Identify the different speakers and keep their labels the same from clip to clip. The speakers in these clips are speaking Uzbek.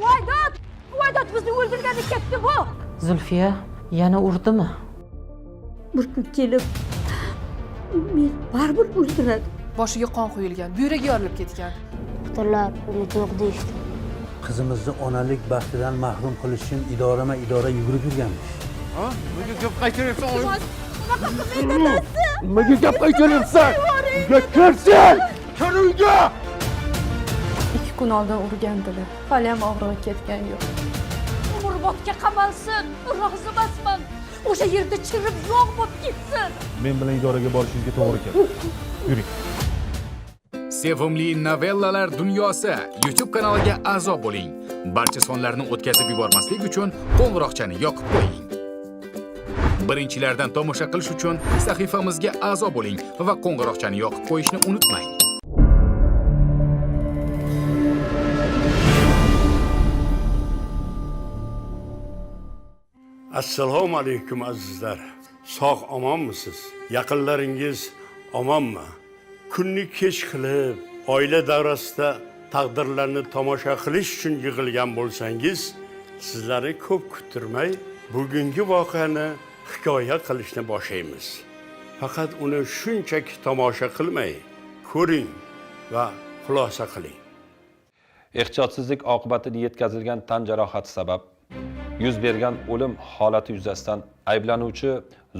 Speaker 1: Voy dod! Voy dod, bizni o'ldirgani ketdi bu.
Speaker 2: Zulfiya yana urdimi?
Speaker 1: Bir kun kelib meni baribir o'ldiradi.
Speaker 3: Boshiga qon quyilgan, buyragi yorilib ketgan.
Speaker 4: Doktorlar uni yo'q deyishdi.
Speaker 5: Qizimizni onalik baxtidan mahrum qilish uchun idorama idora yugurib yurganmish.
Speaker 6: Nimaga gap qaytaryapsan?
Speaker 1: Unaqa qilmang, dadasi.
Speaker 6: Nimaga gap qaytaryapsan? Uyga kirsin! Kir uyga!
Speaker 7: 2 kun oldin urgandilar. Haliyam og'rig'i ketgan yo'q.
Speaker 1: Umrbodga qamalsin. Rozi emasman. O'sha yerda chirib yo'q bo'lib ketsin.
Speaker 6: Men bilan idoraga borishingizga to'g'ri keladi. Yuring.
Speaker 8: Sevimli novellalar dunyosi YouTube kanaliga a'zo bo'ling. Barcha sonlarni o'tkazib yubormaslik uchun qo'ng'iroqchani yoqib qo'ying. Birinchilardan tomosha qilish uchun sahifamizga a'zo bo'ling va qo'ng'iroqchani yoqib qo'yishni unutmang.
Speaker 9: Assalomu alaykum azizlar. Sog' omonmisiz? Yaqinlaringiz omonmi? Kunni kech qilib, oila davrasida taqdirlarni tomosha qilish uchun yig'ilgan bo'lsangiz, sizlarni ko'p kuttirmay, bugungi voqeani hikoya qilishni boshlaymiz. Faqat uni shunchaki tomosha qilmay, ko'ring va xulosa qiling.
Speaker 10: Ehtiyotsizlik oqibatida yetkazilgan tan jarohati sabab yuz bergan o'lim holati yuzasidan ayblanuvchi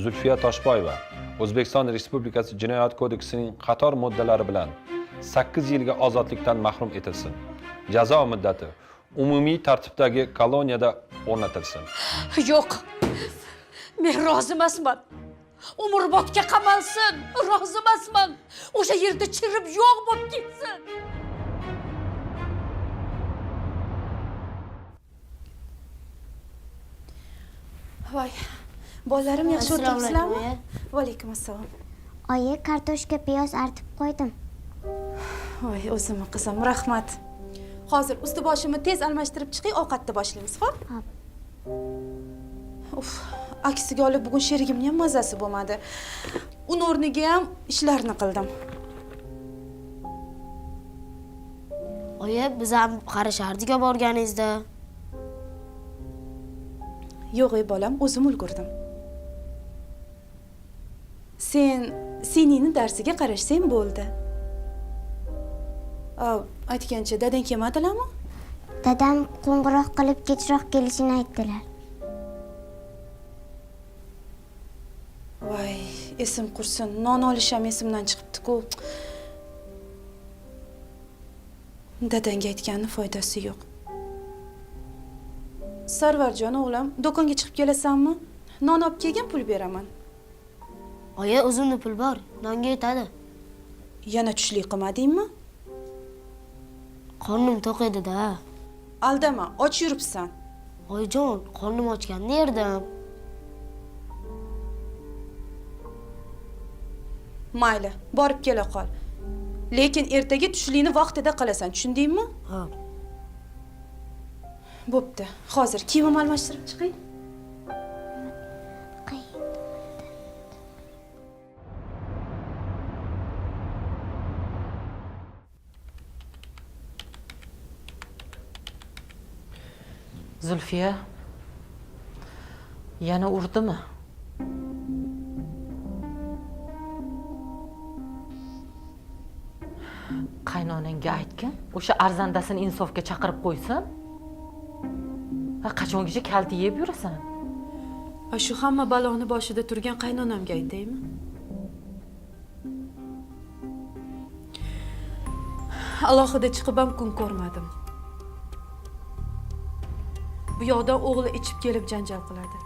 Speaker 10: Zulfiya Toshboyeva O'zbekiston Respublikasi Jinoyat kodeksining qator moddalari bilan 8 yilga ozodlikdan mahrum etilsin. Jazo muddati umumiy tartibdagi koloniyada o'rnatilsin.
Speaker 1: Yo'q. Men rozi emasman. Umrbodga qamalsin. Rozi emasman. O'sha yerda chirib yo'q bo'lib ketsin.
Speaker 7: Voy, bolalarim yaxshi
Speaker 4: Assalomu alaykum,
Speaker 7: o'tiribsizlarmi?
Speaker 4: oyi.
Speaker 7: Va alaykum assalom.
Speaker 4: Oyi, kartoshka piyoz artib qo'ydim.
Speaker 7: Voy, o'zimni qizim, rahmat. Hozir usti boshimni tez almashtirib chiqay, ovqatni boshlaymiz, xo'p?
Speaker 4: Xo'p.
Speaker 7: Uf, aksiga olib bugun sherigimning ham mazasi bo'lmadi. Uni o'rniga ham ishlarni qildim.
Speaker 4: Oyi, biz ham qarashardik borganingizda.
Speaker 7: Yo'q ey bolam, o'zim ulgurdim. Sen seningni darsiga qarashsang bo'ldi. Aytgancha, dadang kelmadilarmi?
Speaker 4: Dadam qo'ng'iroq qilib kechroq kelishini aytdilar.
Speaker 7: Voy, esim qursin, non olish ham esimdan chiqibdi-ku. Dadangga aytganni foydasi yo'q. Sarvarjon o'g'lim, do'konga chiqib kelasanmi? Non olib kelgin, pul beraman.
Speaker 4: Oyi, o'zimda pul bor, nonga yetadi.
Speaker 7: Yana tushlik qilmadingmi?
Speaker 4: Qornim to'q edi-da.
Speaker 7: Aldama, och yuribsan.
Speaker 4: Oyijon, qornim ochganda yerdim.
Speaker 7: Mayli, borib kela qol. Lekin ertaga tushlikni vaqtida qilasan, tushundingmi?
Speaker 4: Ha.
Speaker 7: Bo'pti. Hozir kiyimimni almashtirib chiqay.
Speaker 2: Zulfiya yana urdimi? Qaynonangga aytgin, o'sha arzandasini insofga chaqirib qo'ysin. Ha, qachongacha kalta yeb yurasan?
Speaker 7: A shu hamma baloni boshida turgan qaynonamga aytaymi? Alohida chiqib ham kun ko'rmadim. Bu yoqdan o'g'li ichib kelib janjal qiladi.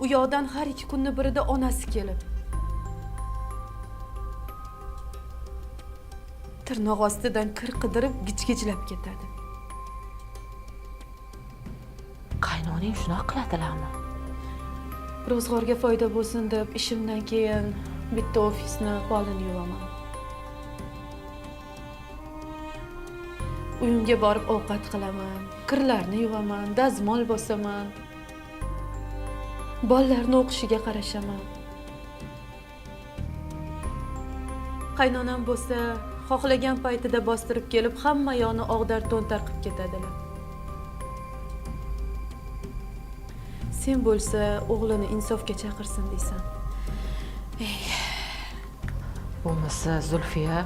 Speaker 7: U yoqdan har 2 kunni birida onasi kelib. Tirnoq ostidan kir qidirib gijgijlab ketadi.
Speaker 2: Qaynoning shunaqa qiladilarmi?
Speaker 7: Ro'zg'orga foyda bo'lsin deb ishimdan keyin bitta ofisni polini yuvaman. Uyimga borib ovqat qilaman, kirlarni yuvaman, dazmol bosaman. Bolalarni o'qishiga qarashaman. Qaynonam bo'lsa, xohlagan paytida bostirib kelib, hamma yoqni og'dar to'ntar qilib ketadilar. Sen bo'lsa o'g'lini insofga chaqirsin deysan.
Speaker 2: Bo'lmasa Zulfiya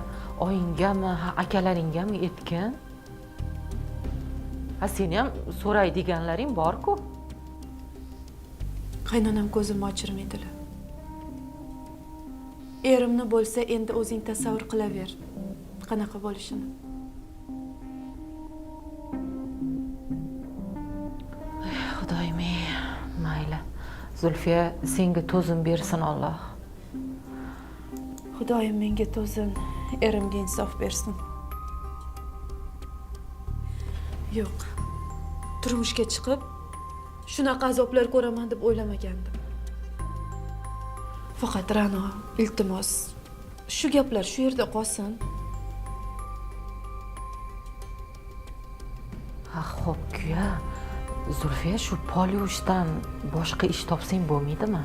Speaker 2: oyingami, ha akalaringami aytgin. Ha seni ham so'raydiganlaring bor-ku.
Speaker 7: Qaynonam ko'zimni ochirmaydilar. Erimni bo'lsa endi o'zing tasavvur qilaver qanaqa bo'lishini.
Speaker 2: Xudoyim, mayli. Zulfiya, senga to'zim bersin Alloh.
Speaker 7: Xudoyim menga to'zin, erimga insof bersin. Yo'q. Turmushga chiqib shunaqa azoblar ko'raman deb o'ylamagandim. Faqat Ra'no, iltimos, shu gaplar shu yerda qolsin.
Speaker 2: Ha, xo'p, kuya. Zulfiya, shu pol yuvishdan boshqa ish topsang bo'lmaydimi?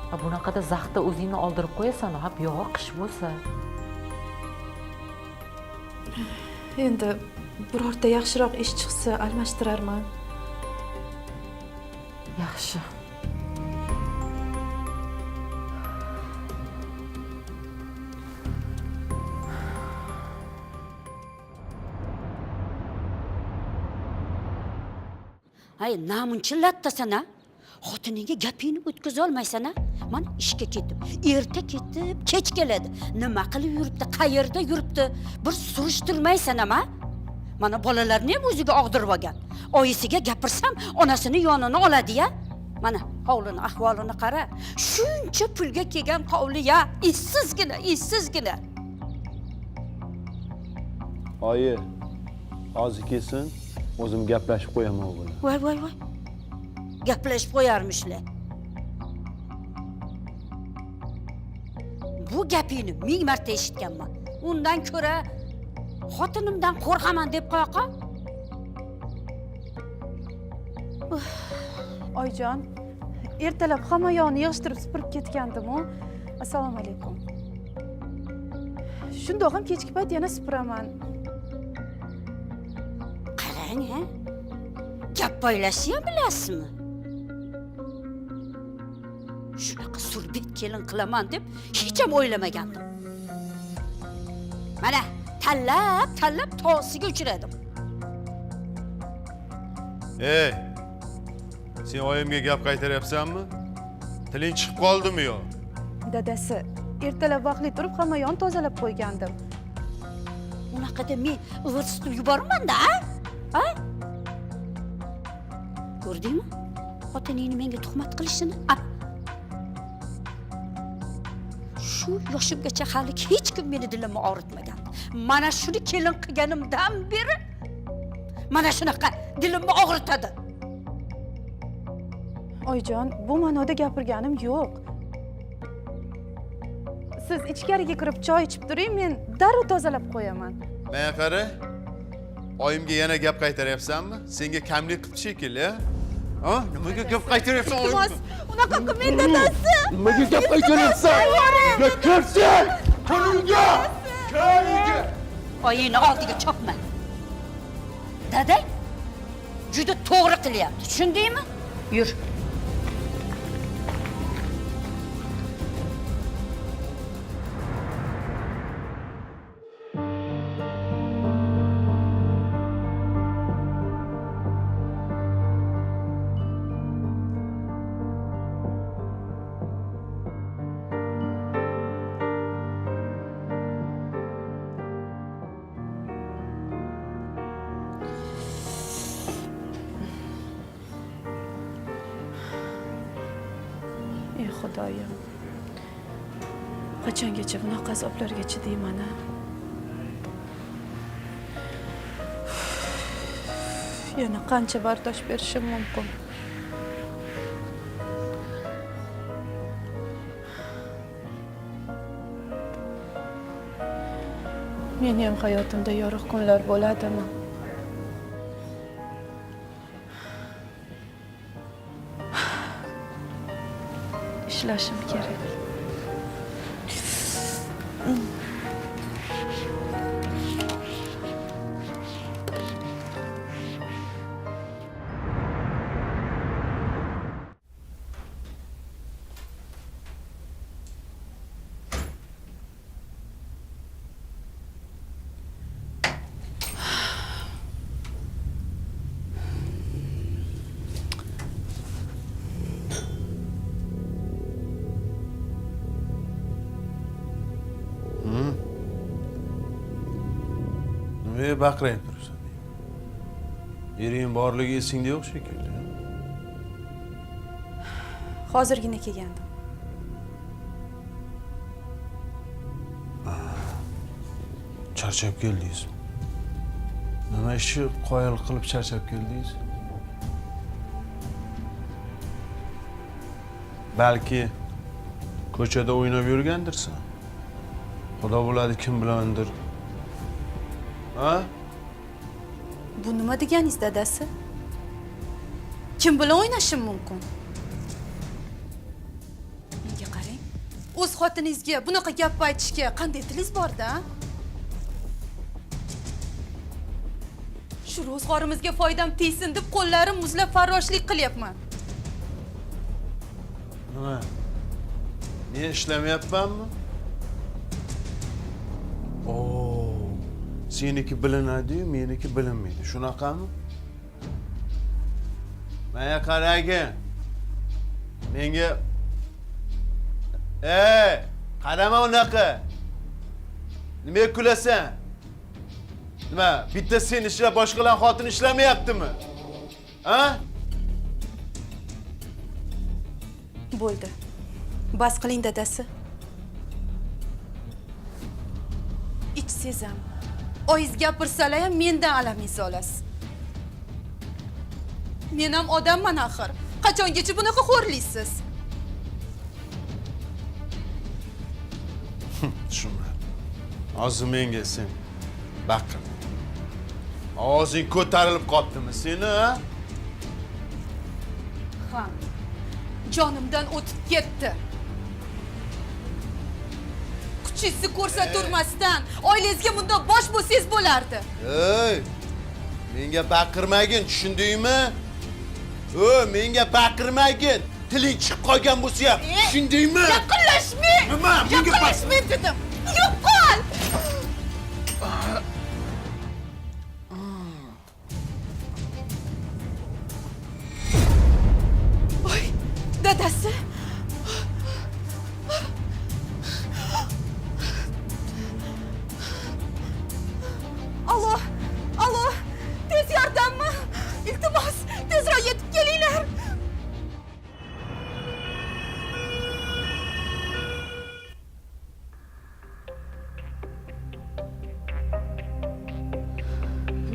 Speaker 2: Ha, bunaqada zaxta o'zingni oldirib qo'yasan, ha, buyog'i qish bo'lsa.
Speaker 7: Endi birorta yaxshiroq ish chiqsa almashtirarman.
Speaker 2: Yaxshi.
Speaker 1: Ay, namuncha lattasan a? Xotiningga gapingni o'tkaza olmaysan a? Mana ishga ketib, erta ketib, kech keladi. Nima qilib yuribdi, qayerda yuribdi? Bir surishtirmaysan ama. Mana bolalarni ham o'ziga og'dirib olgan. Oyisiga gapirsam, onasini yonini oladi-ya. Mana hovlini ahvolini qara. Shuncha pulga kelgan hovli-ya, issizgina, issizgina.
Speaker 6: Oyi, hozir kelsin, o'zim gaplashib qo'yaman u bilan.
Speaker 1: Voy voy voy. Gaplashib qo'yarmishlar. Bu gapingni 1000 marta eshitganman. Undan ko'ra xotinimdan qo'rqaman deb qo'ya qol.
Speaker 7: Oyjon, ertalab hamma yoqni yig'ishtirib supurib ketgandim-u. Assalomu alaykum. Shundoq ham kechki payt yana supuraman.
Speaker 1: Qarang, ha? Gap poylashni ham bilasizmi? Shunaqa surbet kelin qilaman deb hech ham o'ylamagandim. Mana tanlab, tanlab tosiga uchradim.
Speaker 11: Ey, sen oyimga gap qaytaryapsanmi? Tiling chiqib qoldimi yo?
Speaker 7: Dadasi, ertalab vaqtli turib hamma yoqni tozalab qo'ygandim.
Speaker 1: Unaqada men ivirsitib yuborman-da, a? Ko'rdingmi? Xotiningni menga tuhmat qilishini, a? Shu yoshimgacha hali hech kim meni dilimni og'ritmagan. Mana shuni kelin qilganimdan beri mana shunaqa dilimni og'ritadi.
Speaker 7: Oyjon, bu ma'noda gapirganim yo'q. Siz ichkariga kirib choy ichib turing, men darrov tozalab qo'yaman.
Speaker 11: Menga qara, oyimga yana gap qaytaryapsanmi? Senga kamlik qildi shekilli, ha? Nimaga gap qaytaryapsan oyimga?
Speaker 7: Unaqa qilmang, dadasi.
Speaker 6: Nimaga gap qaytaryapsan? Uyga kirsin! Kir uyga! Kir uyga!
Speaker 1: Oyingni oldiga chopma. Dadang juda to'g'ri qilyapti, tushundingmi? Yur.
Speaker 7: Ey Xudoyim, qachongacha bunaqa azoblarga chidayman a? Yana qancha bardosh berishim mumkin? Meni ham hayotimda yorug' kunlar bo'ladimi? Ishlashim kerak.
Speaker 11: Nimaga baqirayib turibsan? Ering borligi esingda yo'q shekilli.
Speaker 7: Hozirgina kelgandim.
Speaker 11: Charchab keldingiz. Nima ishni qoyil qilib charchab keldingiz? Balki ko'chada o'ynab yurgandirsan. Xudo biladi kim bilandir. Ha?
Speaker 7: Bu nima deganingiz, dadasi? Kim bilan o'ynashim mumkin? Menga qarang. O'z xotiningizga bunaqa gap aytishga qanday tilingiz borda? Shu ro'zg'orimizga foydam tegsin deb qo'llarim muzlab farroshlik qilyapman.
Speaker 11: Nima? Men ishlamayapmanmi? Oo, seniki bilinadi-yu, meniki bilinmaydi. Shunaqami? Menga qaragin. Menga ey, qarama unaqa. Nimaga kulasan? Nima, bitta sen ishlab boshqalar xotin ishlamayaptimi? Ha?
Speaker 7: Bo'ldi. Bas qiling, dadasi. Ich sezam. Oyiz gapirsalar ham mendan alamingizni olasiz. Men ham odamman axir. Qachongacha bunaqa xo'rlaysiz?
Speaker 11: Tushunmadim. Hozir menga sen baqir. Ovozing ko'tarilib qoptimi seni, ha?
Speaker 7: Ha. Jonimdan o'tib ketdi. Kuchingizni ko'rsaturmasdan oilangizga bundoq bosh bo'lsangiz bo'lardi.
Speaker 11: Ey! Menga baqirmagin, tushundingmi? Ey, menga baqirmagin. Tiling chiqib qolgan bo'lsa ham, tushundingmi?
Speaker 7: Yaqinlashmang!
Speaker 11: Nima? Menga
Speaker 7: Yaqinlashmang dedim. Yo'qol! Voy, dadasi. Alo, alo, tez yordammi? Iltimos, tezroq yetib kelinglar.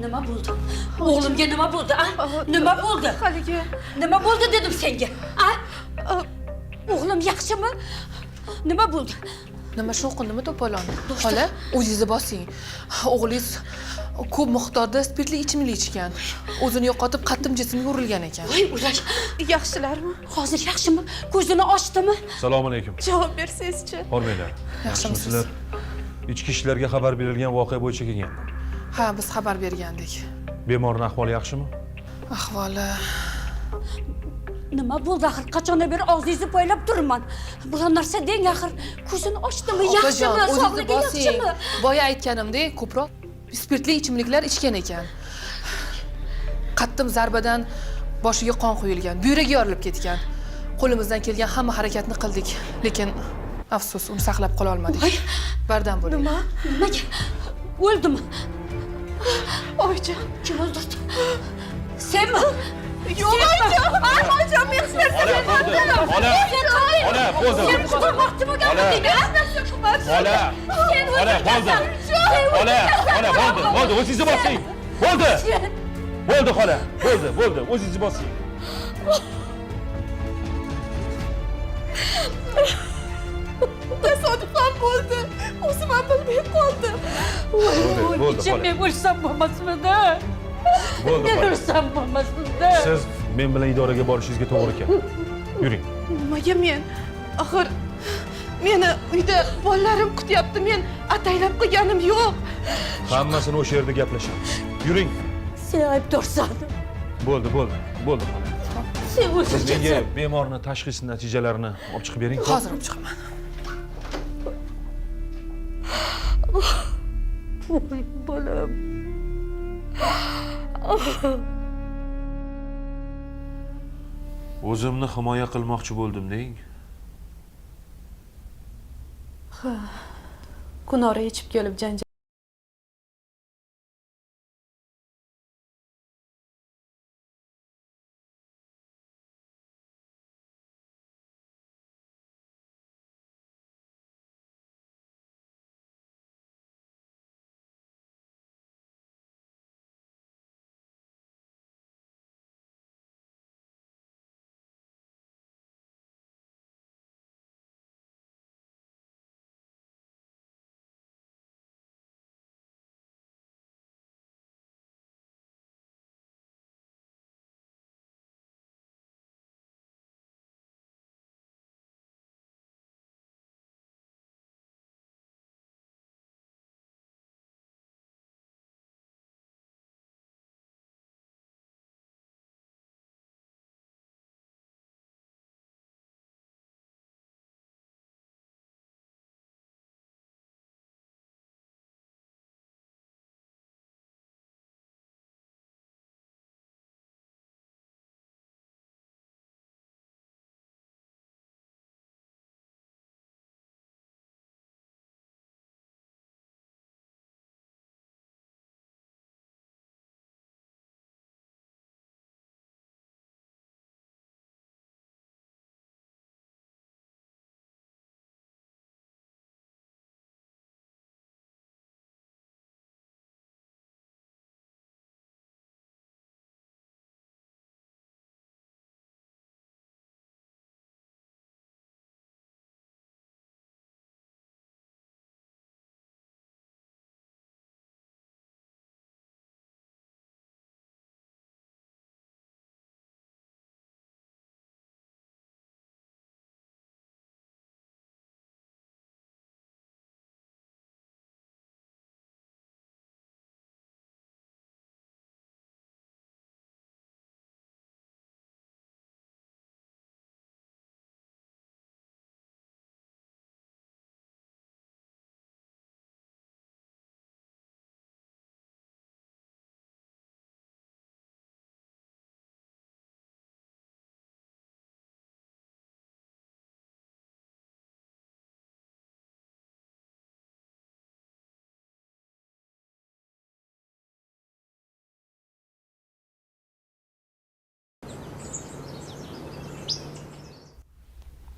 Speaker 1: Nima bo'ldi? O'g'limga nima bo'ldi, a? Nima bo'ldi?
Speaker 7: Haligi
Speaker 1: Nima bo'ldi dedim senga, a? O'g'lim yaxshimi? Nima bo'ldi?
Speaker 3: Nima shovqinimi to'polon? Xola, o'zingizni bosing. O'g'lingiz ko'p miqdorda spirtli ichimlik ichgan. O'zini yo'qotib qattiq jismga urilgan ekan.
Speaker 1: Voy, ular
Speaker 7: yaxshilarmi?
Speaker 1: Hozir yaxshimi? Ko'zini ochdimi?
Speaker 12: Assalomu alaykum.
Speaker 7: Javob bersangizchi.
Speaker 12: Hormanglar.
Speaker 3: Yaxshimisiz?
Speaker 12: Ichki ishlarga xabar berilgan voqea bo'yicha kelgandim.
Speaker 3: Ha, biz xabar bergandik.
Speaker 12: Bemorning ahvoli yaxshimi?
Speaker 3: Ahvoli
Speaker 1: Nima bo'ldi axir? Qachondan beri og'zingizni poylab turibman. Biror narsa deng axir. Ko'zini ochdimi?
Speaker 3: Opajon,
Speaker 1: Yaxshimi?
Speaker 3: o'zingizni
Speaker 1: Sog'ligi
Speaker 3: bosing.
Speaker 1: yaxshimi?
Speaker 3: Boya aytganimdek, ko'proq spirtli ichimliklar ichgan ekan. Qattiq zarbadan boshiga qon quyilgan, buyragi yorilib ketgan. Qo'limizdan kelgan hamma harakatni qildik, lekin afsus, uni saqlab qola olmadik. Bardam bo'ling.
Speaker 1: Nima? Nimaga? O'ldimi?
Speaker 7: Oyijon,
Speaker 1: kim o'ldirdi? Senmi?
Speaker 7: Yo'q, oyijon. Oyijon, men hech narsa
Speaker 12: Xola, bo'ldi. Xola. Xola, bo'ldi.
Speaker 1: Sen qutqarmoqchi bo'lganmiding, a?
Speaker 12: Xola.
Speaker 1: Sen
Speaker 12: Xola, bo'ldi. Xola, xola, bo'ldi. Bo'ldi, o'zingizni bosing. Bo'ldi. Bo'ldi, xola. Bo'ldi, bo'ldi. O'zingizni bosing.
Speaker 7: Tasodif ham bo'ldi. O'zim ham bilmay qoldim.
Speaker 12: Bo'ldi, bo'ldi, xola.
Speaker 1: Men o'lsam bo'lmasmidi?
Speaker 12: Bo'ldi,
Speaker 1: Men
Speaker 12: xola.
Speaker 1: o'lsam bo'lmasmidi?
Speaker 12: Siz men bilan idoraga borishingizga to'g'ri keladi. Yuring.
Speaker 7: Nimaga men? Axir meni uyda bolalarim kutyapti. Men ataylab qilganim yo'q.
Speaker 12: Hammasini o'sha yerda gaplashamiz. Yuring.
Speaker 1: Sen aybdorsan.
Speaker 12: Bo'ldi, bo'ldi. Bo'ldi, xola.
Speaker 1: Sen
Speaker 12: Siz menga
Speaker 1: o'ldirgansan.
Speaker 12: bemorni tashxis natijalarini olib chiqib bering.
Speaker 3: Hozir olib chiqaman.
Speaker 1: Voy bolam.
Speaker 12: O'zimni himoya qilmoqchi bo'ldim deng.
Speaker 7: Ha. Kunora ichib kelib janjal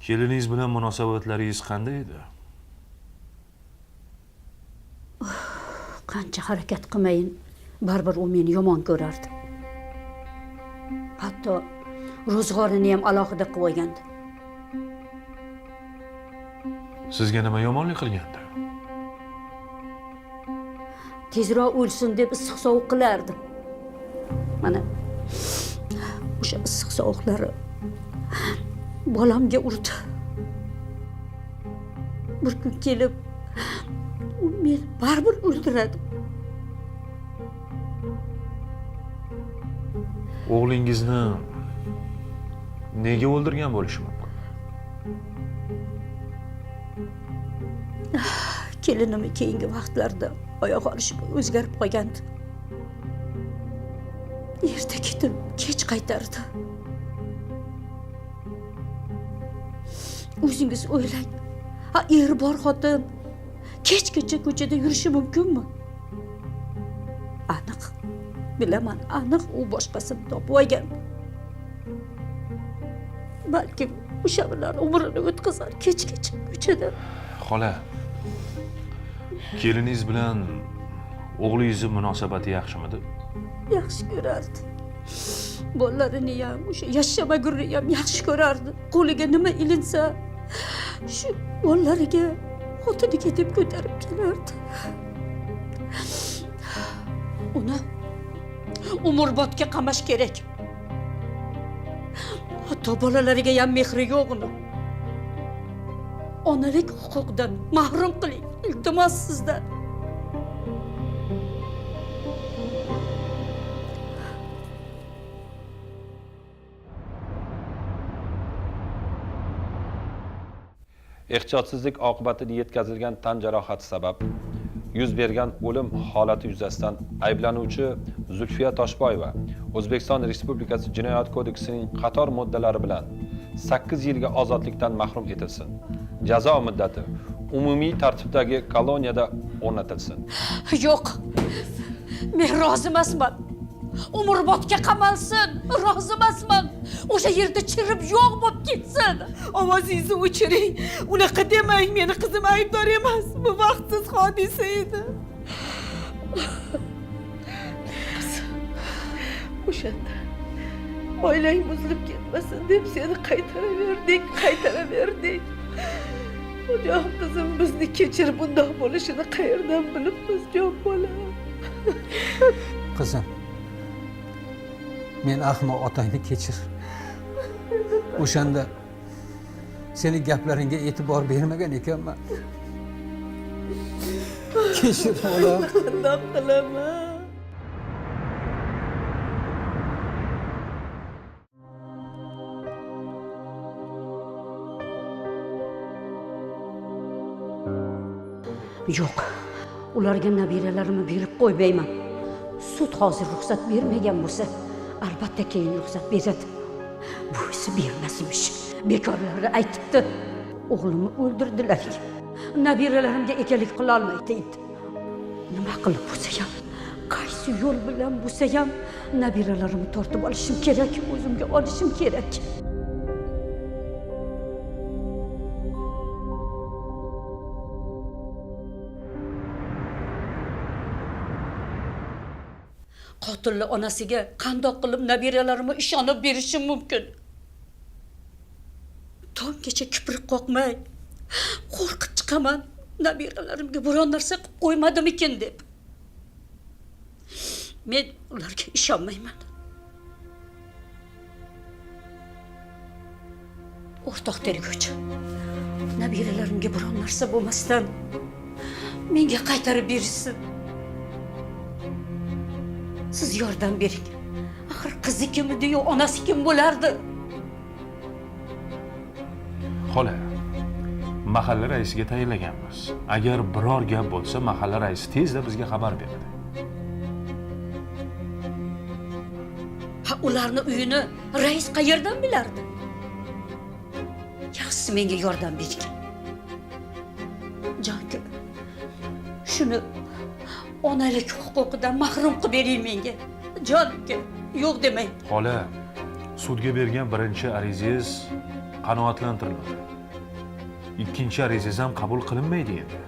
Speaker 12: Keliningiz bilan munosabatlaringiz qanday edi?
Speaker 1: Qancha harakat qilmayin, baribir u meni yomon ko'rardi. Hatto ro'zg'orini ham alohida qilib olgandi.
Speaker 12: Sizga nima yomonlik qilgandi?
Speaker 1: Tezroq o'lsin deb issiq sovuq qilardi. Mana o'sha issiq sovuqlari bolamga urdi. Bir kun kelib u meni baribir o'ldiradi.
Speaker 12: O'g'lingizni nega o'ldirgan bo'lishi mumkin?
Speaker 1: Kelinim keyingi vaqtlarda oyoq olishi o'zgarib qolgandi. Erta ketib, kech qaytardi. O'zingiz o'ylang. Ha, er bor xotin kechgacha ko'chada yurishi mumkinmi? Aniq bilaman, aniq u boshqasini topib olgan. Balkim o'sha bilan umrini o'tkazar kechgacha ko'chada.
Speaker 12: Xola, keliningiz bilan o'g'lingizni munosabati yaxshimidi?
Speaker 1: Yaxshi ko'rardi. Bolalarini ham, o'sha yashamagurni ham yaxshi ko'rardi. Qo'liga nima ilinsa, shu bolalariga, xotiniga deb ko'tarib kelardi. Uni umrbodga qamash kerak. Hatto bolalariga ham mehri yo'q uni. Onalik huquqidan mahrum qiling, iltimos sizdan.
Speaker 10: Ehtiyotsizlik oqibatida yetkazilgan tan jarohati sabab yuz bergan o'lim holati yuzasidan ayblanuvchi Zulfiya Toshboyeva O'zbekiston Respublikasi Jinoyat kodeksining qator moddalari bilan 8 yilga ozodlikdan mahrum etilsin. Jazo muddati umumiy tartibdagi koloniyada o'rnatilsin.
Speaker 1: Yo'q. Men rozi emasman. Umrbodga qamalsin, rozi emasman. O'sha yerda chirib yo'q bo'lib ketsin.
Speaker 13: Ovozingizni o'chiring. Unaqa demang, meni qizim aybdor emas. Bu baxtsiz hodisa edi. O'shanda oilang buzilib ketmasin deb seni qaytaraverdik, qaytaraverdik. Jon qizim, bizni kechir, bundoq bo'lishini qayerdan bilibmiz, jon bolam.
Speaker 5: Qizim, men ahmoq otangni kechir. O'shanda seni gaplaringga e'tibor bermagan ekanman. Kechir bolam.
Speaker 13: Qandoq qilaman?
Speaker 1: Yo'q, ularga nabiralarimni berib qo'ymayman. Sud hozir ruxsat bermagan bo'lsa, albatta keyin ruxsat beradi. Buvisi bermasmish. Bekorlari aytibdi. O'g'limni o'ldirdilar. Nabiralarimga egalik qila olmaydi endi. Nima qilib bo'lsa ham, qaysi yo'l bilan bo'lsa ham nabiralarimni tortib olishim kerak, o'zimga olishim kerak. Qotilni onasiga qandoq qilib nabiralarimni ishonib berishim mumkin? Tonggacha kiprik qoqmay qo'rqib chiqaman, nabiralarimga biron narsa qilib qo'ymadimikin deb. Men ularga ishonmayman. O'rtoq tergovchi, nabiralarimga biron narsa bo'lmasdan menga qaytarib berishsin. Siz yordam bering. Axir qizi kim edi-yu, onasi kim bo'lardi?
Speaker 12: Xola, mahalla raisiga tayinlaganmiz. Agar biror gap bo'lsa, mahalla raisi tezda bizga xabar beradi.
Speaker 1: Ha, ularni uyini rais qayerdan bilardi? Yaxshisi menga yordam bering. Jonki, shuni onalik huquqidan mahrum qilib bering menga. Jonki, yo'q demang.
Speaker 12: Xola, sudga bergan birinchi arizangiz qanoatlantirilmadi.
Speaker 14: Ikkinchi arizangiz ham qabul qilinmaydi endi.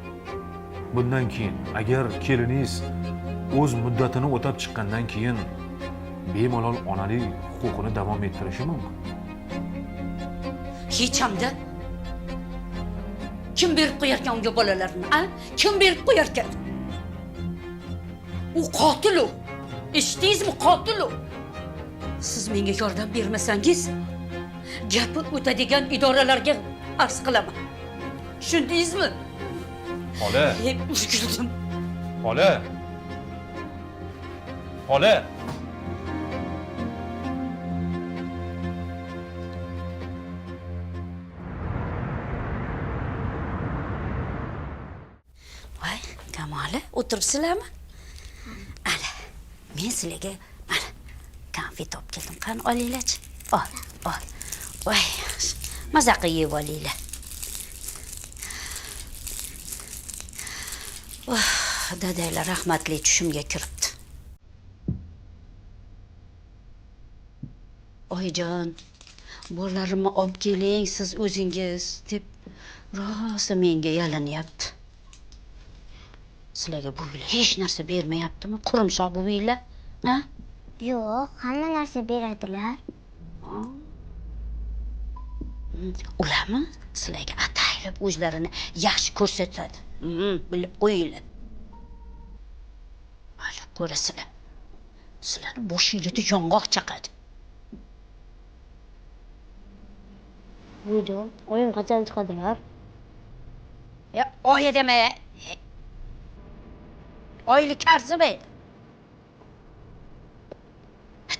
Speaker 14: Bundan keyin agar keliningiz o'z muddatini o'tab chiqqandan keyin bemalol onalik huquqini davom ettirishi mumkin.
Speaker 1: Hech hamda kim berib qo'yarkan unga bolalarini, a? Kim berib qo'yarkan? U qotil u. Eshitdingizmi, qotil u. Siz menga yordam bermasangiz, gapi o'tadigan idoralarga arz qilaman. Tushundingizmi?
Speaker 12: Xola.
Speaker 1: Uzguldim.
Speaker 12: Xola. Xola.
Speaker 1: Voy, Kamola, o'tiribsizlarmi? Ana, men sizlarga mana konfet olib keldim. Qani olinglarchi. Ol, ol. Voy, maza qilib yeb olinglar. Oh, dadanglar rahmatli tushimga kiribdi. Oyijon, bolalarimni olib keling siz o'zingiz deb rosa menga yalinyapti. Sizlarga buvinglar hech narsa bermayaptimi? Qurumsoq buvinglar, ha?
Speaker 4: Yo'q, hamma narsa beradilar.
Speaker 1: Ularmi sizlarga ataylab o'zlarini yaxshi ko'rsatadi. Bilib qo'yinglar. Hali ko'rasizlar. Sizlarni boshingizda yong'oq chaqadi.
Speaker 4: Buvijon, oyim qachon chiqadilar?
Speaker 1: Ya, oyi dema. Oylik arzimaydi.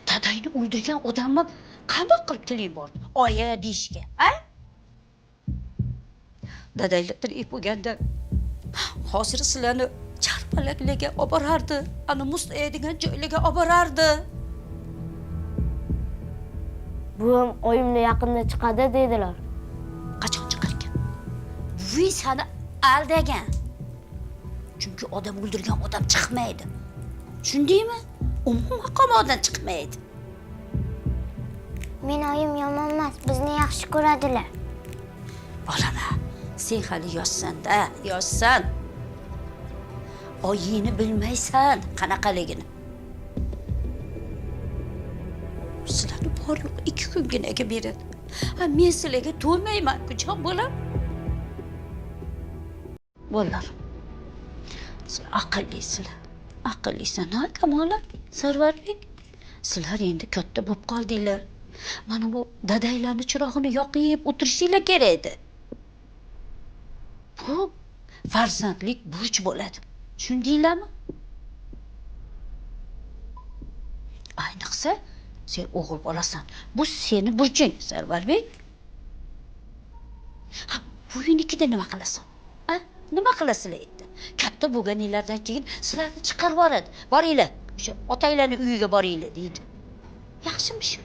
Speaker 1: Dadangni o'ldirgan odamni qandoq qilib tiling bordi oyi deyishga, a? Dadanglar tirik bo'lganda hozir sizlarni charpalaklarga olib borardi, ana muzlaydigan joylarga olib borardi.
Speaker 4: Buvim oyimni yaqinda chiqadi dedilar.
Speaker 1: Qachon chiqar ekan? Buving seni aldagan. Chunki odam o'ldirgan odam chiqmaydi. Tushundingmi? Umuman qamoqdan chiqmaydi.
Speaker 4: Men oyim yomon emas, bizni yaxshi ko'radilar.
Speaker 1: Bolama, sen hali yoshsan-da, yoshsan. Oyingni bilmaysan qanaqaligini. Sizlarni bor yo'q 2 kunginaga beradi. Ha, men sizlarga to'ymayman-ku, jon bolam. Bolalar, sizlar aqllisizlar. Aqllisan, ha, Kamola, Sarvarbek. Sizlar endi katta bo'lib qoldinglar. Mana bu dadanglarning chirog'ini yoqib o'tirishinglar kerak edi. Bu farzandlik burch bo'ladi. Tushundinglarmi? Ayniqsa sen o'g'il bolasan. Bu seni burching, Sarvarbek. Ha, buvingnikida nima qilasan? Ha? Nima qilasizlar endi? Katta bo'lganinglardan keyin sizlarni chiqarib yuboradi. Boringlar, o'sha otanglarning uyiga boringlar deydi. Yaxshimi shu?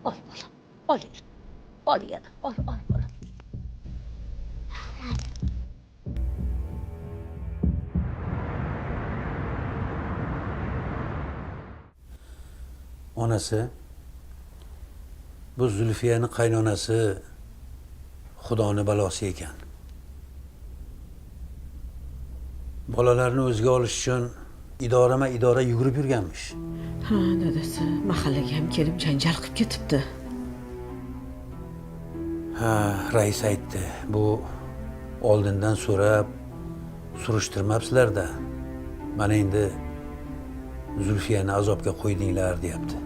Speaker 1: Ol bolam, ol. Ol yana, ol, ol bolam.
Speaker 5: Onasi bu Zulfiyani qaynonasi Xudoni balosi ekan. Bolalarni o'ziga olish uchun idorama idora yugurib yurganmish.
Speaker 13: Ha, dadasi mahallaga ham kelib janjal qilib ketibdi.
Speaker 5: Ha, rais aytdi. Bu oldindan so'rab surishtirmabsizlar-da. Mana endi Zulfiyani azobga qo'ydinglar deyapti.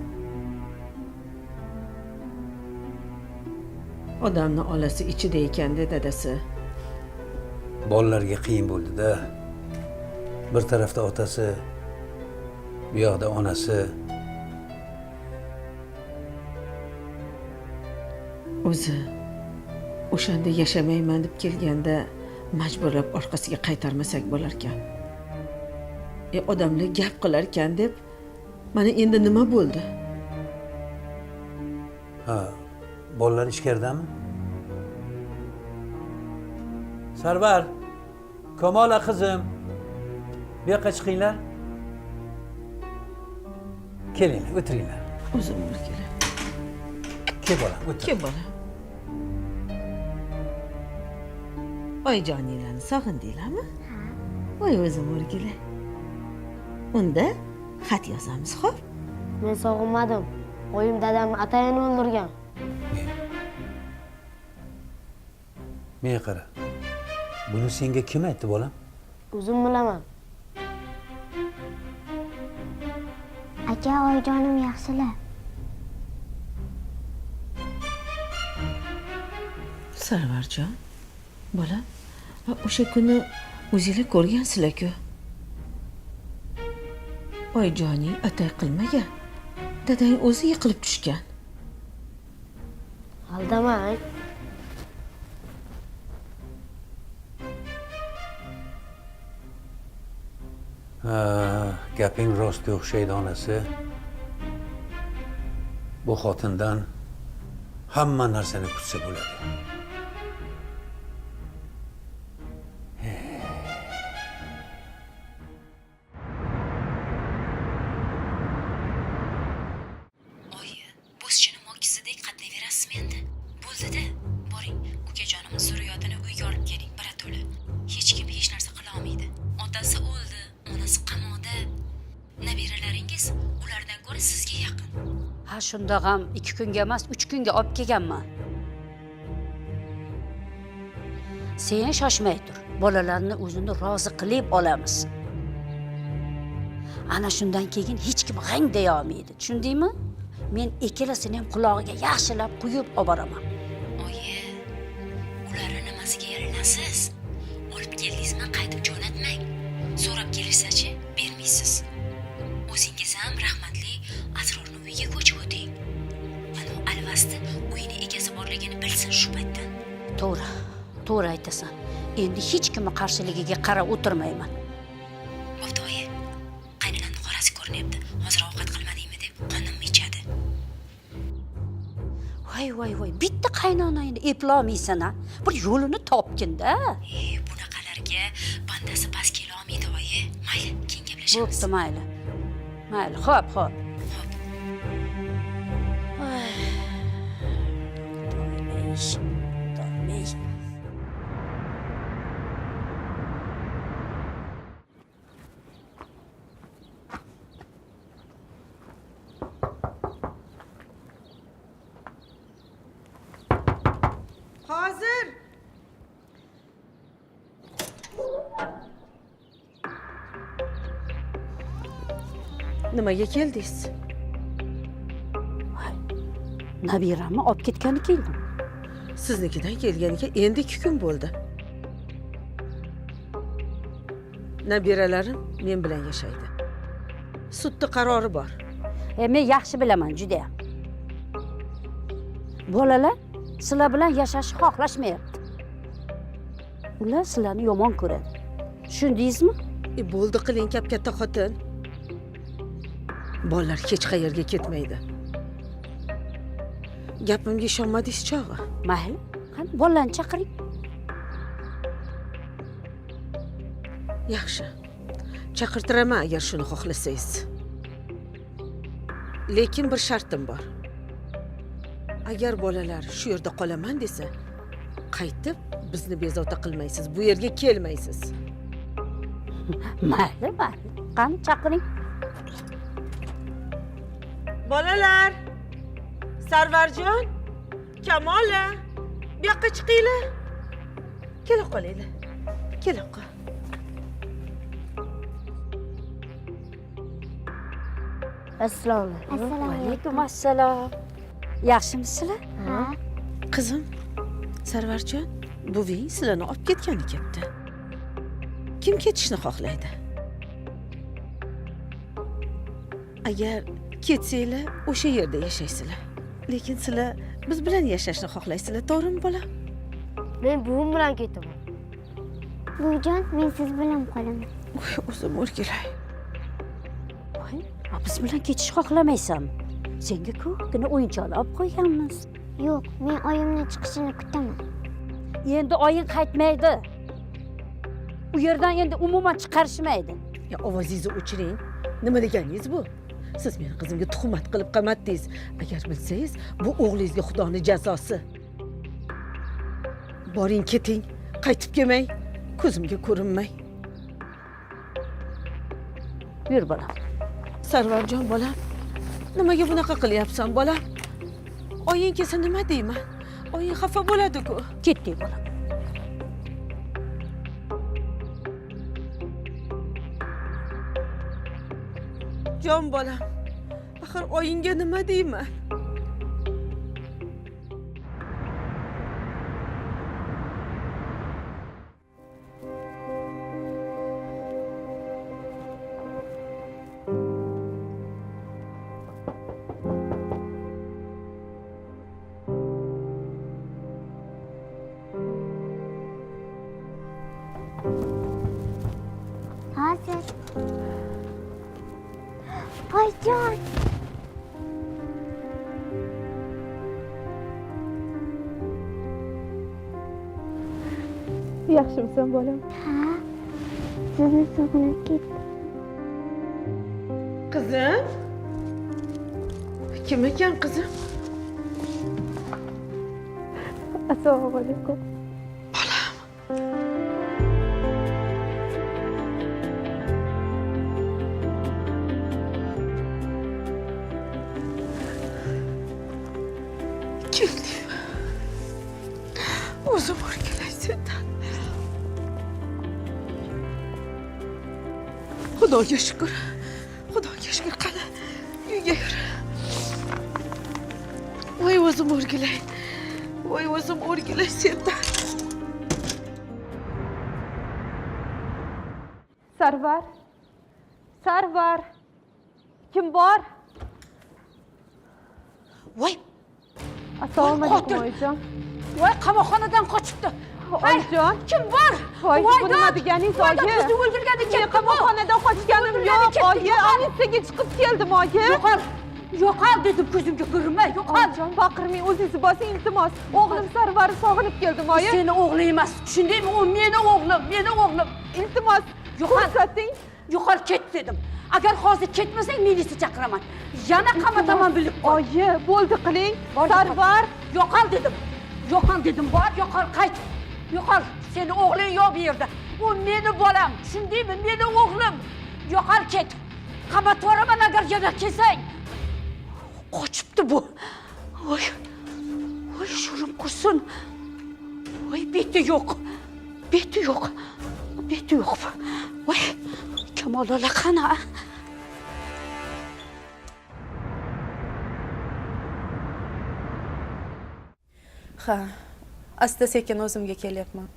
Speaker 13: Odamni olasi ichida ekan-da, dadasi.
Speaker 5: Bolalarga qiyin bo'ldi-da. Bir tarafda otasi, bu yoqda onasi.
Speaker 13: O'zi o'shanda yashamayman deb kelganda majburlab orqasiga qaytarmasak bo'larkan. Odamlar gap qilarkan deb mana endi nima bo'ldi?
Speaker 5: Ha, bolalar ichkaridami? Sarvar, Kamola qizim, bu yoqqa chiqinglar. Kelinglar, o'tiringlar.
Speaker 13: O'zim o'rgilay.
Speaker 5: Kel bolam, o'tir.
Speaker 13: Kel bolam. Oyijoninglarni sog'indinglarmi?
Speaker 4: Ha.
Speaker 13: Voy o'zim o'rgilay. Unda xat yozamiz, xo'p?
Speaker 15: Men sog'inmadim. Oyim dadamni atayin o'ldirgan.
Speaker 5: Menga qara. Buni senga kim aytdi, bolam?
Speaker 15: O'zim bilaman.
Speaker 4: Aka, oyijonim yaxshilar.
Speaker 13: Sarvarjon, bolam, o'sha kuni o'zinglar ko'rgansizlar-ku. Oyijoning atay qilmagan. Dadang o'zi yiqilib tushgan.
Speaker 15: Aldamang.
Speaker 5: Ha, gaping rostga o'xshaydi, onasi. Bu xotindan hamma narsani kutsa bo'ladi.
Speaker 16: Oyi, bo'zchini mo'kizidek qatnayverasizmi endi? Bo'ldi-da. Boring, ukajonimni zurriyotini uyga olib keling, birato'la. Hech kim hech narsa qila olmaydi. Otasi o'ldi, onasi qamoqda. Nabiralaringiz ulardan ko'ra sizga yaqin.
Speaker 1: Ha, shundoq ham 2 kunga emas, 3 kunga olib kelganman. Sen shoshmay tur. Bolalarni o'zini rozi qilib olamiz. Ana shundan keyin hech kim g'ang deya olmaydi. Tushundingmi? Men ikkalasini ham qulog'iga yaxshilab quyib oboraman.
Speaker 16: Oyi, ularni nimasiga yalinasiz? Olib keldingizmi, qaytib jo'natmang. So'rab kelishsa-chi, bermaysiz. O'zingiz ham rahmatli Asrorni uyiga ko'chib o'ting. Mana alvasti uyini egasi borligini bilsin shu paytdan.
Speaker 1: To'g'ri, to'g'ri aytasan. Endi hech kimning qarshiligiga qarab o'tirmayman.
Speaker 16: Bo'pti oyi. Qaynonamning qorasi ko'rinyapti. Hozir ovqat qilmadingmi deb qonimni ichadi.
Speaker 1: Voy voy voy, bitta qaynonangni eplolmaysan-a? Bir yo'lini topgin-da.
Speaker 16: Bunaqalarga bandasi bas kela olmaydi oyi. Mayli, keyin gaplashamiz.
Speaker 1: Bo'pti, mayli. Mayli, xo'p, xo'p.
Speaker 13: Hozir. Nimaga keldingiz?
Speaker 1: Nabiramni olib ketgani keldim.
Speaker 13: Siznikidan kelganiga endi 2 kun bo'ldi. Nabiralarim men bilan yashaydi. Sudda qarori bor.
Speaker 1: Men yaxshi bilaman juda ham. Bolalar sizlar bilan yashashni xohlashmayapti. Ular sizlarni yomon ko'radi. Tushundingizmi?
Speaker 13: Bo'ldi qiling, kap-katta xotin. Bolalar hech qayerga ketmaydi. Gapimga ishonmadingiz chog'i.
Speaker 1: Mayli, qani bolalarni chaqiring.
Speaker 13: Yaxshi. Chaqirtiraman agar shuni xohlasangiz. Lekin bir shartim bor. Agar bolalar shu yerda qolaman desa, qaytib bizni bezovta qilmaysiz, bu yerga kelmaysiz.
Speaker 1: Mayli, mayli. Qani chaqiring.
Speaker 13: Bolalar, Sarvarjon, Kamola, bu yoqqa chiqinglar. Kela qolinglar. Kela qol.
Speaker 15: Assalomu alaykum.
Speaker 1: Alaykum assalom. Yaxshimisizlar?
Speaker 4: Ha.
Speaker 13: Qizim, Sarvarjon, buving sizlarni olib ketgani kelibdi. Kim ketishni xohlaydi? Agar ketsanglar, o'sha yerda yashaysizlar. Lekin sizlar biz bilan yashashni xohlaysizlar, to'g'rimi bolam?
Speaker 15: Men buvim bilan ketaman.
Speaker 4: Buvijon, men siz bilan qolaman.
Speaker 13: Voy, o'zim o'rgilay.
Speaker 1: Voy, biz bilan ketishni xohlamaysanmi? Senga ko'pgina o'yinchoqlar olib qo'yganmiz.
Speaker 4: Yo'q, men oyimni chiqishini kutaman.
Speaker 1: Endi oying qaytmaydi. U yerdan endi umuman chiqarishmaydi.
Speaker 13: Ya ovozingizni o'chiring. Nima deganingiz bu? Siz meni qizimga tuhmat qilib qamatdingiz. Agar bilsangiz, bu o'g'lingizga Xudoni jazosi. Boring, keting, qaytib kelmang, ko'zimga ko'rinmang.
Speaker 1: Yur bolam.
Speaker 13: Sarvarjon bolam, nimaga bunaqa qilyapsan bolam? Oying kelsa nima deyman? Oying xafa bo'ladi-ku.
Speaker 1: Ketdik bolam.
Speaker 13: Jon bolam, axir oyingga nima deyman?
Speaker 4: Hozir. Oyijon.
Speaker 7: Yaxshimisan bolam?
Speaker 4: Ha. Sizni sog'inib ketdim.
Speaker 13: Qizim? Kim ekan qizim?
Speaker 7: Assalomu alaykum.
Speaker 13: Keldim. O'zim o'rgilay sendan. Xudoga shukur. Xudoga shukur, qani uyga yur. Voy o'zim o'rgilay. Voy o'zim o'rgilay sendan.
Speaker 7: Sarvar. Sarvar. Kim bor?
Speaker 1: Voy.
Speaker 7: Assalomu alaykum oyijon.
Speaker 1: Voy, qamoqxonadan qochibdi.
Speaker 7: Oyijon,
Speaker 1: kim bor?
Speaker 7: Voy, bu nima deganingiz oyi?
Speaker 1: Bizni o'ldirgani ketdi.
Speaker 7: Men qamoqxonadan qochganim yo'q oyi. Militsiyaga chiqib keldim oyi.
Speaker 1: Yo'qol. Yo'qol dedim, ko'zimga ko'rinma, yo'qol.
Speaker 7: Oyijon, baqirmang, o'zingizni bosing iltimos. O'g'lim Sarvarni sog'inib keldim oyi.
Speaker 1: Seni o'g'ling emas, tushundingmi? U meni o'g'lim, meni o'g'lim.
Speaker 7: Iltimos, ko'rsating.
Speaker 1: Yo'qol ket dedim. Agar hozir ketmasang, militsiya chaqiraman. Yana qamataman bilib qo'y.
Speaker 7: Oyi, bo'ldi qiling. Sarvar,
Speaker 1: yo'qol dedim. Yo'qol dedim, bor, yo'qol, qayt. Yo'qol, seni o'g'ling yo'q bu yerda. U meni bolam, tushundingmi? Meni o'g'lim. Yo'qol ket. Qamatib yuboraman agar yana kelsang. Qochibdi bu. Voy. Voy, shurim qursin. Voy, beti yo'q. Beti yo'q. Beti yo'q. Voy, Kamol lola qani?
Speaker 7: Ha, asta sekin o'zimga kelyapman.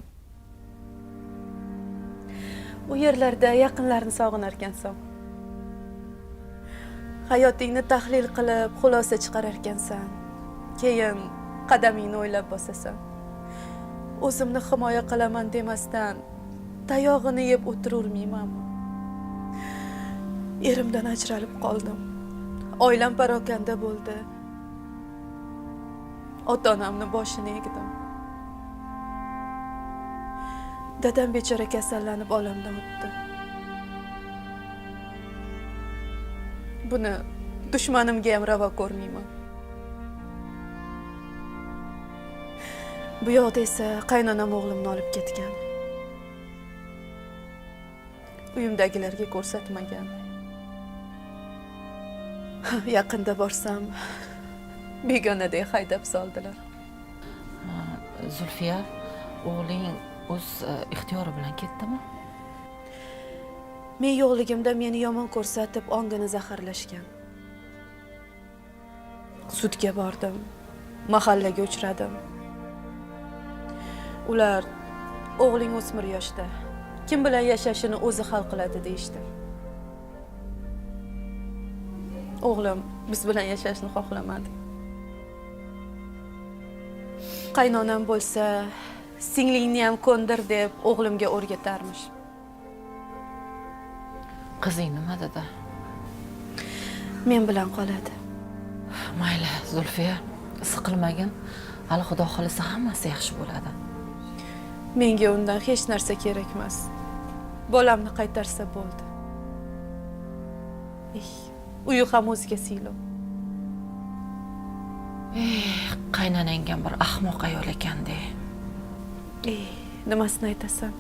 Speaker 7: U yerlarda yaqinlarni sog'inarkansan. Hayotingni tahlil qilib, xulosa chiqararkansan. Keyin qadamingni o'ylab bosasan. O'zimni himoya qilaman demasdan tayog'ini yeb o'tirurmaymanmi? Erimdan ajralib qoldim. Oilam parokanda bo'ldi. Ota-onamni boshini egdim. Dadam bechora kasallanib olamdan o'tdi. Buni dushmanimga ham ravo ko'rmayman. Bu yoqda esa qaynonam o'g'limni olib ketgan. Uyimdagilarga ko'rsatmagan. Yaqinda borsam begonadek haydab soldilar.
Speaker 2: Zulfiya, o'g'ling o'z ixtiyori bilan ketdimi?
Speaker 7: Men yo'qligimda meni yomon ko'rsatib, ongini zaharlashgan. Sudga bordim, mahallaga uchradim. Ular o'g'ling o'smir yoshda, kim bilan yashashini o'zi hal qiladi deyishdi. O'g'lim biz bilan yashashni xohlamadi. Qaynonam bo'lsa, singlingni ham ko'ndir deb o'g'limga o'rgatarmish.
Speaker 2: Qizing nima dedi?
Speaker 7: Men bilan qoladi.
Speaker 2: Mayli, Zulfiya, siqilmagin. Hali Xudo xolisa hammasi yaxshi bo'ladi.
Speaker 7: Menga undan hech narsa kerak emas. Bolamni qaytarsa bo'ldi. Uyi ham o'ziga siylov.
Speaker 2: Qaynonang ham bir ahmoq ayol ekan-da.
Speaker 7: Nimasini aytasan?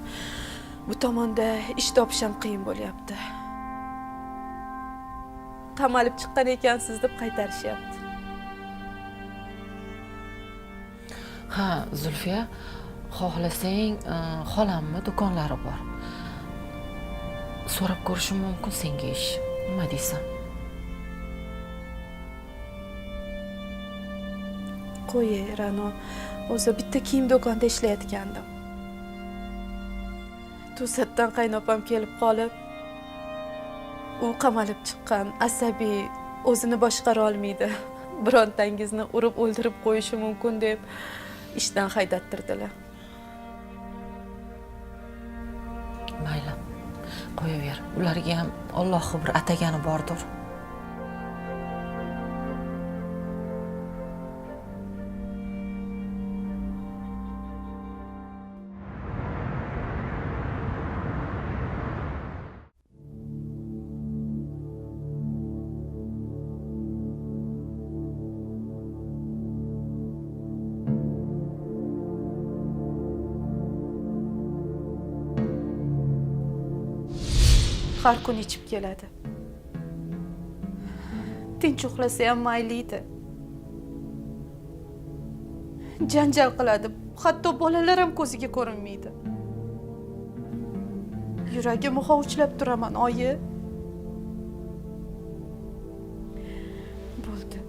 Speaker 7: Bu tomonda ish topish ham qiyin bo'lyapti. Qamalib chiqqan ekansiz deb qaytarishyapti.
Speaker 2: Ha, Zulfiya, xohlasang, xolamni do'konlari bor. So'rab ko'rishim mumkin senga ish. Nima deysan?
Speaker 7: Qo'y, Ra'no, o'zi bitta kiyim do'konida ishlayotgandim. To'satdan qaynopam kelib qolib, u qamalib chiqqan, asabiy, o'zini boshqara olmaydi. Birontangizni urib o'ldirib qo'yishi mumkin deb ishdan haydattirdilar.
Speaker 2: Mayli, qo'yaver. Ularga ham Allohning bir atagani bordir.
Speaker 7: Har kun ichib keladi. Tinch uxlasa ham mayli edi. Janjal qiladi, hatto bolalar ham ko'ziga ko'rinmaydi. Yuragim hovuchlab turaman, oyi. Bo'ldi.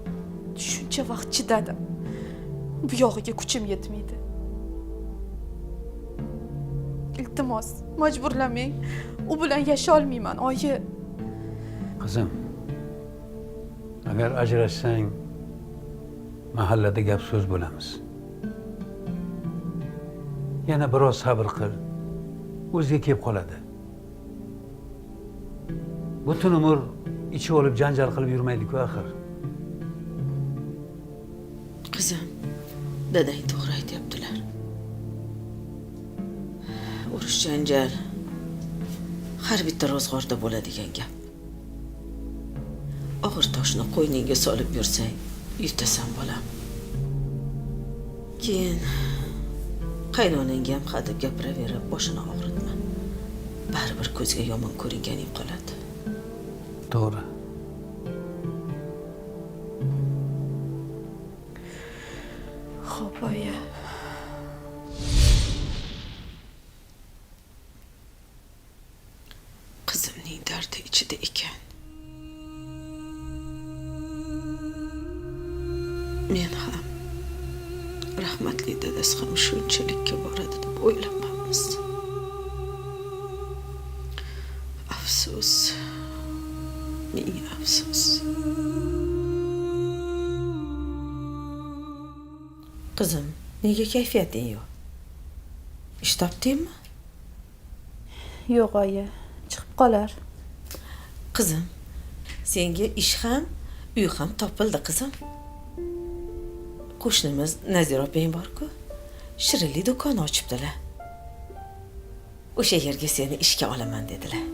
Speaker 7: Shuncha vaqt chidadim. Bu yog'iga kuchim yetmaydi. Iltimos, majburlamang. U bilan yasha olmayman, oyi.
Speaker 5: Qizim, agar ajrashsang, mahallada gap so'z bo'lamiz. Yana biroz sabr qil, o'ziga kelib qoladi. Butun umr ichib olib janjal qilib yurmaydi-ku axir.
Speaker 13: Qizim, dadang to'g'ri aytayaptilar. Urush janjal har bitta ro'zg'orda bo'ladigan gap. Og'ir toshni qo'yningga solib yursang, yutasan bolam. Keyin qaynonangga ham hadeb gapiraverib boshini og'ritma. Baribir ko'zga yomon ko'ringaning qoladi.
Speaker 5: To'g'ri.
Speaker 7: Xo'p, oyi.
Speaker 13: Qizimning dardi ichida ekan. Men ham rahmatli dadasi ham shunchalikka boradi deb o'ylamabmiz. Afsus. Ming afsus. Qizim, nega kayfiyating yo'q? Ish topdingmi?
Speaker 7: Yo'q, oyi. Chiqib qolar.
Speaker 13: Qizim, senga ish ham, uy ham topildi, qizim. Qo'shnimiz Nazira opang bor-ku, shirinlik do'koni ochibdilar. O'sha yerga seni ishga olaman dedilar.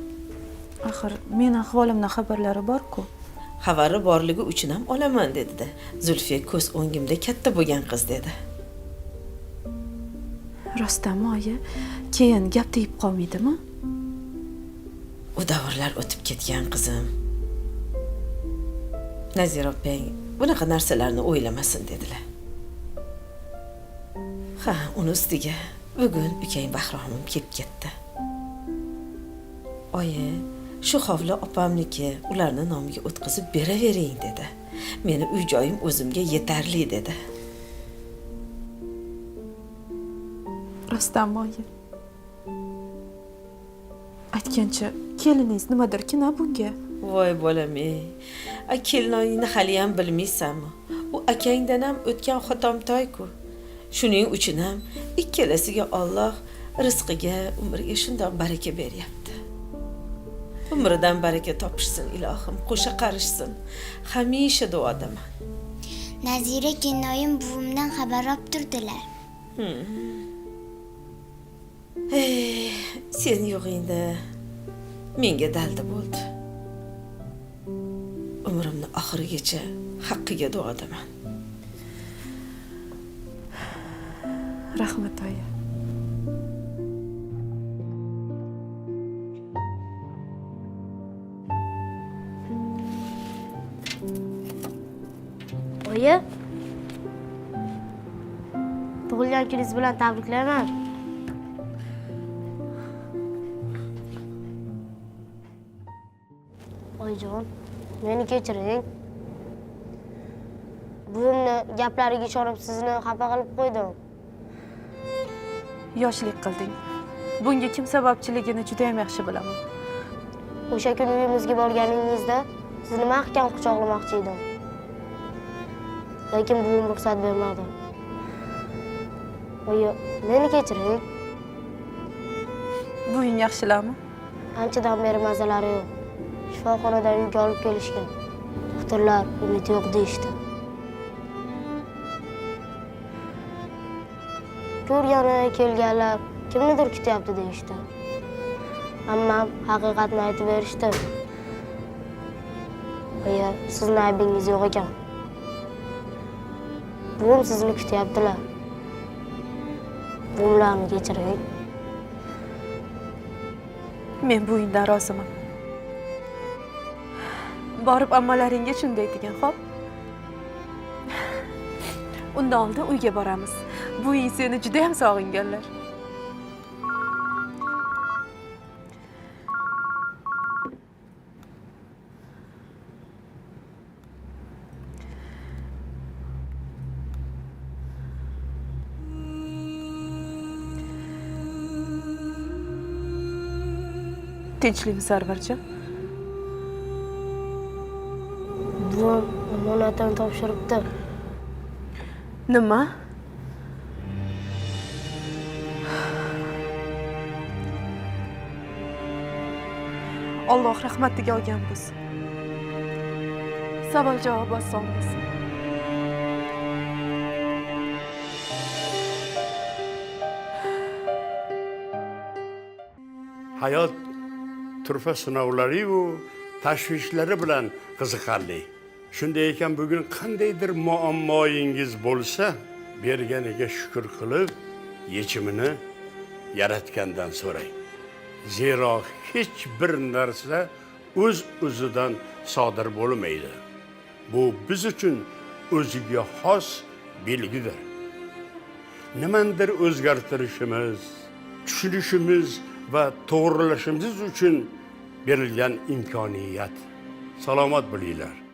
Speaker 7: Axir men ahvolimdan xabarlari bor-ku.
Speaker 13: Xabari borligi uchun ham olaman dedi-da. Zulfiya ko'z o'ngimda katta bo'lgan qiz dedi.
Speaker 7: Rostdanmi, oyi? Keyin gap tegib qolmaydimi?
Speaker 13: U davrlar o'tib ketgan, qizim. Nazira opang bunaqa narsalarni o'ylamasin dedilar. Ha, uni ustiga bugun ukang Bahromim kelib ketdi. Oyi, shu hovli opamniki, ularni nomiga o'tkazib beravering dedi. Meni uy joyim o'zimga yetarli dedi.
Speaker 7: Rostdanmi, oyi? Aytgancha, keliningiz nimadirkin-a bunga?
Speaker 13: Voy bolam, ey. A keliningni hali ham bilmaysanmi? U akangdan ham o'tgan xotomtoy-ku. Shuning uchun ham ikkalasiga Alloh rizqiga, umriga shundoq baraka beryapti. Umridan baraka topishsin ilohim, qo'sha qarishsin. Hamisha duodaman.
Speaker 4: Nazira kelinoyim buvimdan xabar olib turdilar.
Speaker 13: Ey, sen yo'g'ingda menga dalda bo'ldi. Oxirigacha haqqiga duodaman.
Speaker 7: Rahmat oyi.
Speaker 15: Oyi, tug'ilgan kuningiz bilan tabriklayman. Oyijon, meni kechiring. Buvimni gaplariga ishonib sizni xafa qilib qo'ydim.
Speaker 7: Yoshlik qilding. Bunga kim sababchiligini juda ham yaxshi bilaman.
Speaker 15: O'sha kuni uyimizga borganingizda sizni mahkam quchoqlamoqchi edim. Lekin buvim ruxsat bermadi. Oyi, meni kechiring.
Speaker 7: Buving yaxshilarmi?
Speaker 15: Anchadan beri mazalari yo'q. Shifoxonadan uyga olib kelishgan. Doktorlar umid yo'q deyishdi. Ko'rgani kelganlar kimnidir kutyapti deyishdi. Ammam haqiqatni aytib berishdi. Oyi, sizni aybingiz yo'q ekan. Buvim sizni kutyaptilar. Buvimlarni kechiring.
Speaker 7: Men buvingdan roziman. Borib ammalaringga shunday degin, xo'p? Undan oldin uyga boramiz. Buving seni juda ham sog'inganlar. Tinchlikmi, Sarvarjon?
Speaker 15: Buvim omonatini topshiribdi.
Speaker 7: Nima? Alloh rahmatiga olgan bo'lsin. Savol javob oson bo'lsin.
Speaker 9: Hayot turfa sinovlari-yu tashvishlari bilan qiziqarli. Shunday ekan bugun qandaydir muammoyingiz bo'lsa, berganiga shukr qilib, yechimini yaratgandan so'rang. Zero hech bir narsa o'z-o'zidan sodir bo'lmaydi. Bu biz uchun o'ziga xos belgidir. Nimadir o'zgartirishimiz, tushunishimiz va to'g'rilashimiz uchun berilgan imkoniyat. Salomat bo'linglar.